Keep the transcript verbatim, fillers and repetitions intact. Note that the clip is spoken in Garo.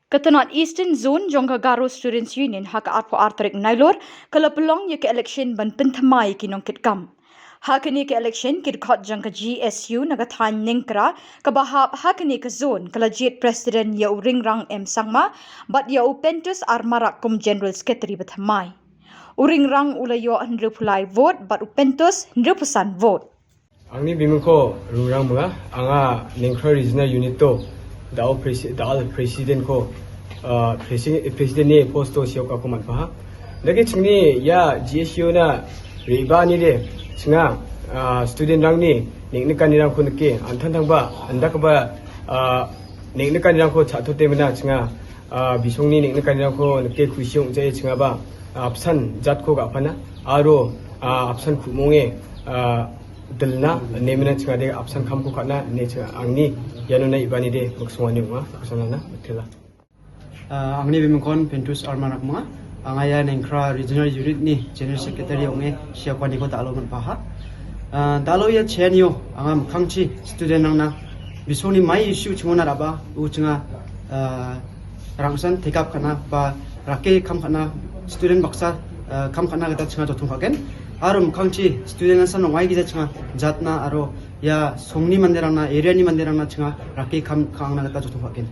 Ka Thanat Eastern Zone jong ka Garo Students Union ha ka arphew ar tarik Nailur ka la pynlong ïa ka election ban pynthymmai ïa ki nongkitkam. Ha kane ka election ki dkhot jong ka G S U na ka thaiñ Nengkra kaba hap ha kane ka zone ka la jied president ïa u Ringrang M Sangma bad ïa u Pentus R Marak kum general secretary ba thymmai. U Ringrang u la ïoh hynriewphew lai vote bad u Pentus hynriewphew san vote. Angni bimingko Ringrang Manga, anga Nengkra Regional Unit-o da·o presi-, da·al president-ko, ah, presi-, president-ni post-o seokako man·paha. Dake chingni ia G S U-na re·baanide chinga, ah, student-rangni neng·nikanirangko nike, an·tangtangba, an·dakgipa, ah, neng·nikanirangko cha·totemina chinga, ah, bisongni neng·nikanirangko nike kusi ong·jae chingaba, ah, apsan jatko ga·pana aro, ah, apsan ku·monge, ah, dilna inemina chingade apsan kamko ka·na ine chinga angni ianona re·baanide miksongani ong·a, apsanana mitela. Ah, angni bimingkon Pentus R Marak Manga. Anga ia Nengkra Regional Unit-ni General Secretary ong·e seokaniko da·alo man·paha. Ah, da·alo ia cheanio anga mikkangchi student-rangna bisongni mai issue chingona ra·ba u chinga, ah, rangsan take up ka·na ba rake kam ka·na student baksa, ah, kam ka·na gita chinga jottong ka·gen. Aro mikkangchi student-rangsan ong·aigija chinga jatna aro ia songni manderangna, area-ni manderangna chinga rake kam ka·angna gita jottong ka·gen.